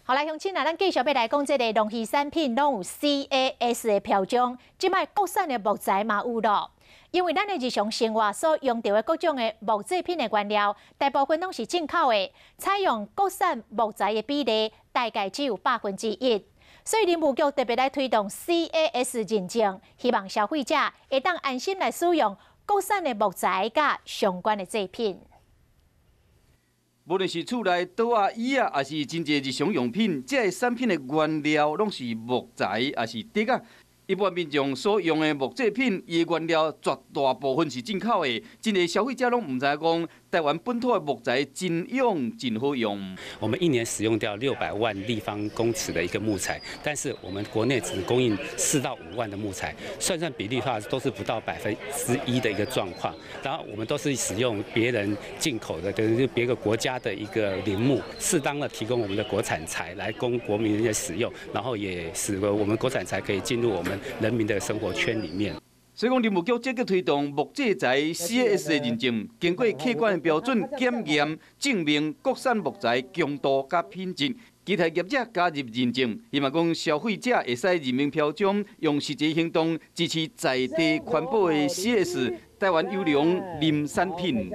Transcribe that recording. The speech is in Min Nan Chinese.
好來，鄉親啊，咱繼續欲來講這个農漁產品攏有 CAS 的標章，這擺國產的木材嘛有囉。因為咱的日常生活所用著的各種的木製品的原料，大部分攏是進口的，採用國產木材的比例大概只有1%。所以林務局特別來推動 CAS 認證，希望消費者會當安心來使用國產的木材佮相關的製品。無論是厝內桌仔椅仔，抑是真濟日常用品，這个產品的原料攏是木材，抑是竹仔。一般民眾所用的木製品，伊的原料絕大部分是進口的，真濟消費者攏毋知講，台灣本土的木材真用真好用。我們一年使用掉600萬立方公尺的一個木材，但是我們國內只供應4到5萬的木材，算算比例的話，都是不到1%的一個狀況。然後我們都是使用別人進口的，等於是別個國家的一個林木，適當的提供我們的國產材來供國民的使用，然後也使得我們國產材可以進入我們人民的生活圈裡面。所以講，林務局積極推動木製材 CAS 的認證，經過客觀的標準檢驗，證明國產木材強度佮品質。其他業者加入認證，希望講消費者會使認明標章，用實際行動支持在地環保的 CAS 台灣優良林產品。